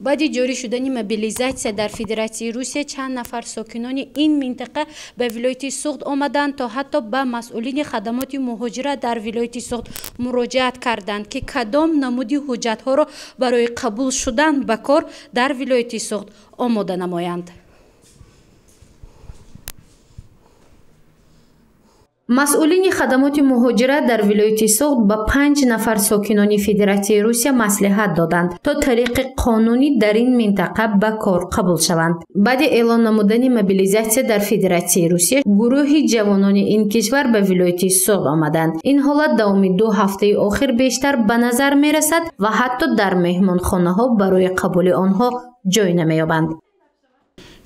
Баъди ҷорӣ шудани мобилизатсия дар Федератсияи Русия чанд нафар сокинони ин минтақа ба вилояти Суғд омаданд, то ҳатто ба масъулини хадамоти муҳоҷират дар вилояти Суғд муроҷиат карданд, ки кадом намуди ҳуҷҷатҳоро барои қабул шудан ба кор дар вилояти Суғд омода намоянд. Масъулини хадамоти муҳоҷират дар вилояти Суғд ба 5 нафар сокинони Федератсияи Русия маслиҳат доданд, то тариқи қонунӣ дар ин минтақа ба кор қабул шаванд. Баъди эълон намудани мобилизатсия дар Федератсияи Русия гурӯҳи ҷавонони ин кишвар ба вилояти Суғд омаданд. Ин ҳолат давоми 2 ҳафтаи охир бештар ба назар мерасад ва ҳатто дар меҳмонхонаҳо барои қабули онҳо ҷой намеёбанд.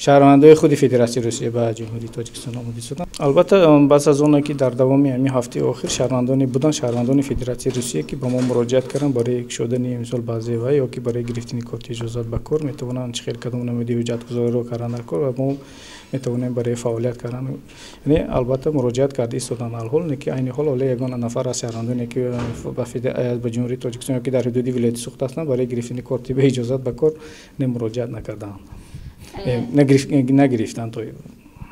Шаҳрвандои худи Федератсияи Русия ба Ҷумҳурии Тоҷикистон омода шуданд. Албатта, баъз аз оне ки дар давоми ҳамин ҳафтаи охир шаҳрвандоне буданд, шаҳрвандони Федератсияи Русия, ки ба мо муроҷиат карданд барои кушодани мисол баъзе ва ё ки барои гирифтани корти иҷозат ба кор, метавонанд чӣ хел кадом намуди ҳуҷҷатгузориро кардан дар кор ва мо метавонем барои фаъолият кардан. Яъне албатта муроҷиат карда истоданд алҳол, не ки айни ҳол ҳоло ягон нафар аз шаҳрвандоне ки ба Ҷумҳурии Тоҷикистон ё ки дар ҳудуди вилояти Суғд ҳастанд барои гирифтани корти ба иҷозат ба кор не муроҷиат накардаанд. Нагирифтанд то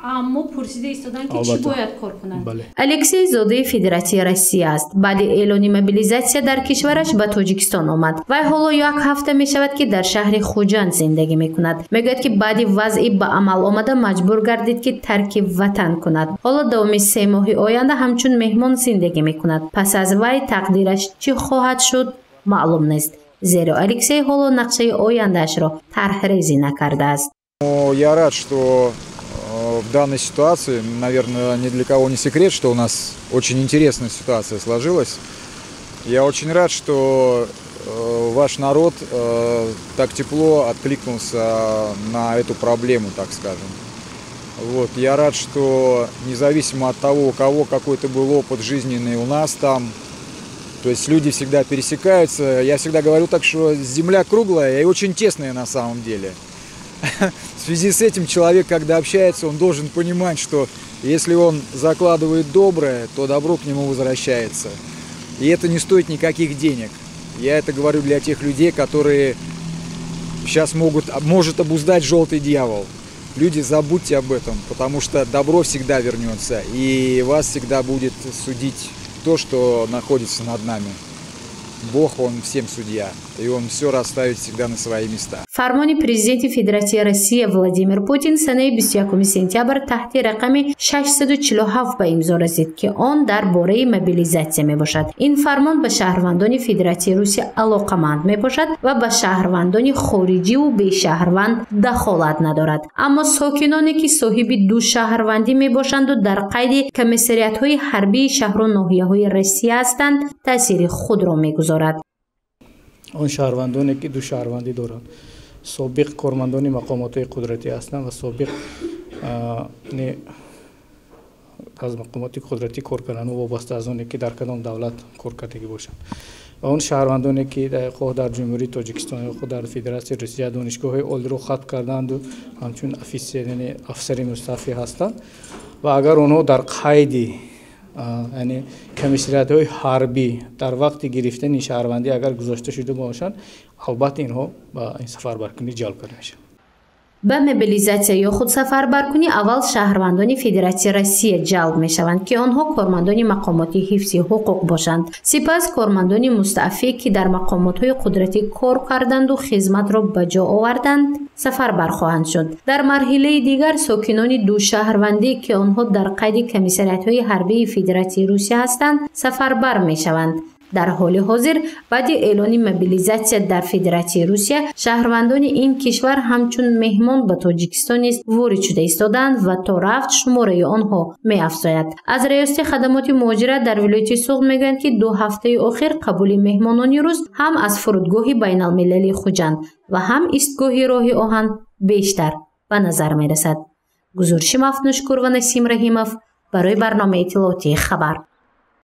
Аммо пурсида истоданд, ки чӣ бояд кор кунанд. Алексей зодаи Федератсияи Россия аст. Баъди эълони мобилизатсия дар кишвараш ба Тоҷикистон омад. Вай ҳоло 1 ҳафта мешавад, ки дар шаҳри Хуҷанд зиндагӣ мекунад. Мегӯяд, ки баъди вазъи ба амал омада маҷбур гардид, ки тарки ватан кунад. Ҳоло давоми 3 моҳи оянда ҳамчун меҳмон зиндагӣ мекунад. Пас аз вай тақдираш чӣ хоҳад шуд, маълум нест. Зеро Алексей ҳоло нақшаи ояндаашро тарҳрезӣ накардааст. Я рад, что в данной ситуации, наверное, ни для кого не секрет, что у нас очень интересная ситуация сложилась. Я очень рад, что ваш народ так тепло откликнулся на эту проблему, так скажем. Вот. Я рад, что независимо от того, у кого какой-то был опыт жизненный у нас там, то есть люди всегда пересекаются. Я всегда говорю так, что земля круглая и очень тесная на самом деле. В связи с этим человек, когда общается, он должен понимать, что если он закладывает доброе, то добро к нему возвращается. И это не стоит никаких денег. Я это говорю для тех людей, которые сейчас может обуздать желтый дьявол. Люди, забудьте об этом, потому что добро всегда вернется, и вас всегда будет судить то, что находится над нами. Бог, он всем судья, и он все расставит всегда на свои места. Фармони президенти Федератсияи Россия Владимир Путин санаи 21 сентябр таҳти рақами 647 ба имзо расид, ки он дар бораи мобилизатсия мебошад. Ин фармон ба шаҳрвандони Федератсияи Русия алоқаманд мебошад ва ба шаҳрвандони хориҷиву бешаҳрванд дахолат надорад. Аммо сокиноне, ки соҳиби 2 шаҳрвандӣ мебошанду дар қайди комиссариатҳои ҳарбии шаҳру ноҳияҳои Россия ҳастанд, таъсири худро мегузорад. Он шаҳрвандоне, ки 2 шаҳрвандӣ доранд, собиқ кормандони мақомотҳои қудратӣ ҳастанд ва собиқ аз мақомоти қудратӣ кор карданд, вобаста аз оне ки дар кадом давлат кор кардагӣ бошанд. Ва он шаҳрвандоне, ки хоҳ дар Ҷумҳурии Тоҷикистон ё хоҳ дар Федератсияи Русия донишгоҳҳои олиро хатм кардаанду ҳамчун афсари мустафӣ ҳастанд ва агар онҳо дар қайди яъне комиссариатҳои ҳарбӣ дар вақти гирифтани шаҳрвандӣ агар гузошта шуда бошанд, албатта инҳо ба ин сафарбаркунӣ ҷалб карда мешаванд. Ба мобилизатсия ё худ сафарбаркунӣ аввал шаҳрвандони Федератсияи Россия ҷалб мешаванд, ки онҳо кормандони мақомоти ҳифзи ҳуқуқ бошанд. Сипас кормандони мустаъфӣ, ки дар мақомотҳои қудратӣ кор карданду хизматро ба ҷо оварданд, сафарбар хоҳанд шуд. Дар марҳилаи дигар сокинони 2 шаҳрвандӣ, ки онҳо дар қайди комиссариатҳои ҳарбии Федератсияи Русия ҳастанд, сафарбар мешаванд. Дар ҳоли ҳозир баъди эълони мобилизатсия дар Федератсияи Русия шаҳрвандони ин кишвар ҳамчун меҳмон ба Тоҷикистон низ ворид шуда истодаанд ва то рафт шумораи онҳо меафзояд. Аз раёсати хадамоти муҳоҷират дар вилояти Суғд мегӯянд, ки 2 ҳафтаи охир қабули меҳмонони рус ҳам аз фурудгоҳи байналмилалии Хуҷанд ва ҳам истгоҳи роҳи оҳан бештар ба назар мерасад. Гузориши Мафнушкур ва Насим Раҳимов барои барномаи иттилоотии Хабар.